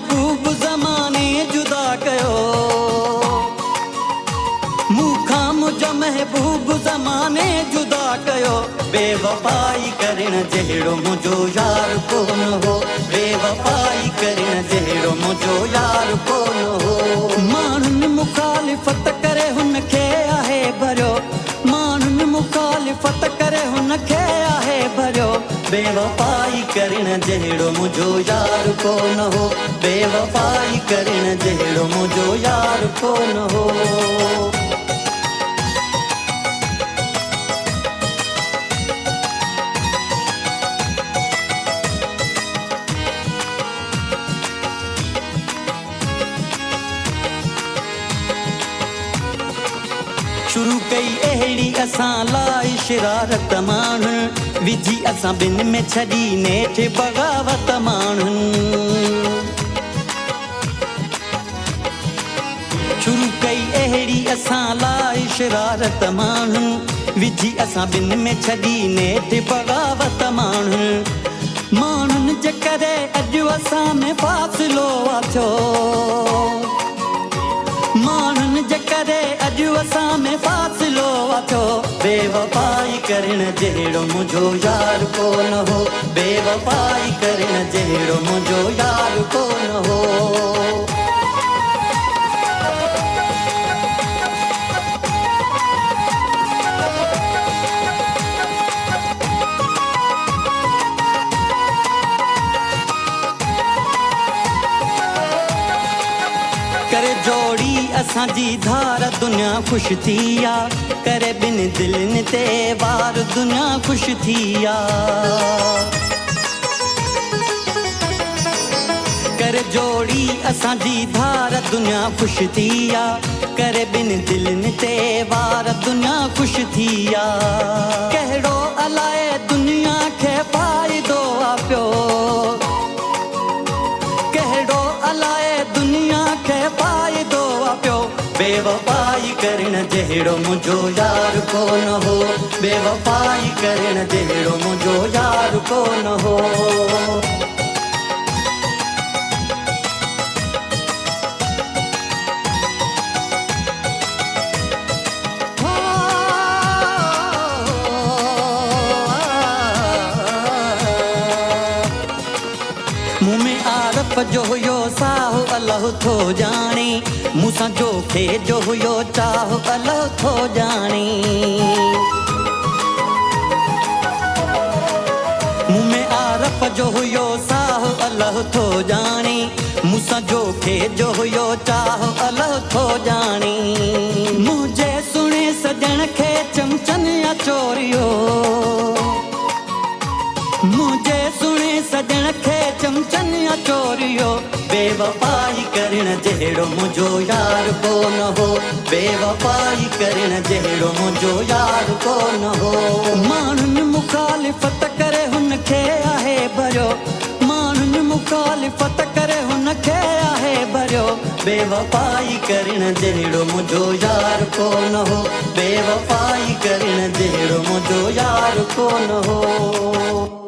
محبوب زماني جدا ڪيو. مون کان منهنجو محبوب زماني جدا ڪيو. بيوفائي ڪرڻ جهڙو منهنجو يار ڪونه هو. بيوفائي ڪرڻ جهڙو منهنجو يار ڪونه هو. ماڻهن مخالفت ڪري هن کي آهي ڀريو. ماڻهن مخالفت ڪري هن کي آهي ڀريو. بيوفائي ڪرڻ جهڙو منهنجو يار ڪونه هو. بيوفائي ڪرڻ جهڙو منهنجو يار ڪونه هو. شروع ڪئي اهڙي اسان لاءِ شرارت ماڻهن، وجهي اسان ٻن ۾ ڇڏي نيٺ بغاوت ماڻهن. شروع ڪئي اهڙي اسان لاءِ شرارت ماڻهن، وجهي اسان ٻن ۾ ڇڏي نيٺ بغاوت ماڻهن. ماڻهن جي ڪري اڄ اسان ۾ فاصلو آ ٿيو. ماڻهن جي ڪري اڄ اسان ۾ فاصلو آ ٿيو. بيوفائي ڪرڻ جهڙو منهنجو يار ڪونه هو. بيوفائي ڪرڻ جهڙو منهنجو يار ڪونه هو. ڪري جوڙي اسان جي ڌار دنيا خوش ٿي آ. ڪري ٻن دلن تي وار دنيا خوش ٿي آ. ڪري جوڙي اسان جي ڌار دنيا خوش ٿي آ. ڪري ٻن دلن تي وار دنيا خوش ٿي آ. ڪهڙو الائي دنيا کي فائدو آ پيو. ڪهڙو الائي دنيا کي فائدو آ پيو. بيوفائي ڪرڻ جهڙو منهنجو يار ڪونه هو. بيوفائي ڪرڻ جهڙو منهنجو يار ڪونه هو. مون ۾ عارف جو هيو ساهه الله ٿو ڄاڻي. مون سان جو کي جو هيو چاهه الله ٿو ڄاڻي. مون ۾ عارف جو هيو ساهه الله ٿو ڄاڻي. مون سان جو کي جو هيو چاهه الله ٿو ڄاڻي. منهنجي سهڻي سڄڻ کي چمچن آ چوريو. منهنجي سهڻي سڄڻ کي چمچن آ چوريو. بيوفائي ڪرڻ جهڙو منهنجو يار ڪونه هو. بيوفائي ڪرڻ جهڙو منهنجو يار ڪونه هو. ماڻهن مخالفت ڪري هن کي آهي ڀريو. ماڻهن مخالفت ڪري هن کي آهي ڀريو. بيوفائي ڪرڻ جهڙو منهنجو يار ڪونه هو. بيوفائي ڪرڻ جهڙو منهنجو يار ڪونه هو.